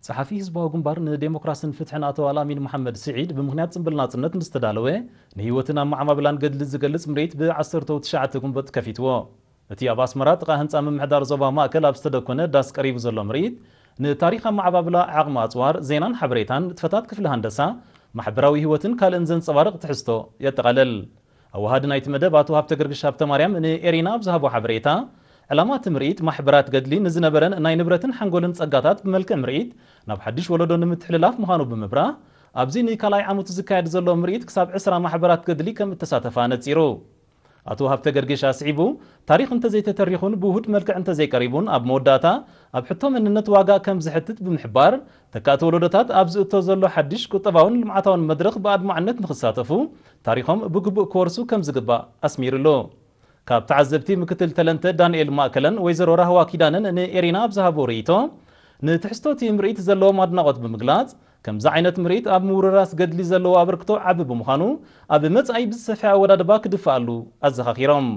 ጸሓፊ ህዝባዊ ግንባር ንዴሞክራስን ፍትሕን ኣቶ ኣልኣሚን መሓመድ ስዒድ፣ ብምኽንያት ጽምብል ናጽነት ንዝተዳለወ ንህይወትን ኣመዓባብላን ገድሊ ዝገልጽ ምርኢት ብዓሰርተው ትሽዓተ ጉንበት ከፊትዎ። እቲ ኣብ ኣስመራ ጥቓ ህንጻ ምምሕዳር ዞባ ማእከል ኣብ ዝተደኮነ ዳስ ቀሪቡ ዘሎ ምርኢት፣ ንታሪኽ ኣመዓባብላ፣ ዓቕሚ ኣጽዋር፣ ዜናን ሓበሬታን፣ ንጥፈታት ክፍሊ ሃንደሳ፣ ማሕበራዊ ህይወትን ካልእን ዘንጸባርቕ ትሕዝቶ የጠቓልል። ኣወሃዲ ናይቲ መደብ ኣቶ ሃብተ ገርግሽ ሃብተ ማርያም ንኤሪና ኣብ ዝሃቦ ሓበሬታ፣ ዕላማ እቲ ምርኢት ማሕበራት ገድሊ ንዝነበረን ናይ ንብረትን ሓንጎልን ጸጋታት ብመልክዕ ምርኢት ናብ ሓድሽ ወለዶ ንምትሕልላፍ ምዃኑ ብምብራህ፣ ኣብዚ ንካልኣይ ዓመቱ ዝካየድ ዘሎ ምርኢት ክሳብ ዕስራ ማሕበራት ገድሊ ከም እተሳተፋ ነጺሩ። ኣቶ ሃብተ ገርግሽ ኣስዒቡ፣ ታሪኽ እንተዘይተተሪኹን ብውሁድ መልክዕ እንተዘይቀሪቡን ኣብ መወዳእታ ኣብ ሕቶ መንነት ዋጋ ከም ዝሕትት ብምሕባር፣ ተካእቲ ወለዶታት ኣብ ዝእቶ ዘሎ ሓድሽ ቁጠባውን ልምዓታውን መድረኽ ብኣድማዕነት ንኽሳተፉ ታሪኾም ብግቡእ ክወርሱ ከም ዝግባእ ኣስሚሩሉ። ካብ ተዓዘብቲ ምክትል ተለንተ ዳንኤል ማእከለን ወይዘሮ ራህዋ ኪዳነን ንኤሪና ኣብ ዝሃቦ ርእይቶ፣ ንትሕዝቶ እቲ ምርኢት ዘለዎም ኣድናቖት ብምግላጽ፣ ከምዚ ዓይነት ምርኢት ኣብ ምውርራስ ገድሊ ዘለዎ ኣበርክቶ ዓቢ ብምዃኑ፣ ኣብ መጻኢ ብዝሰፍሐ ኣወዳድባ ክድፍኣሉ ኣዘኻኺሮም።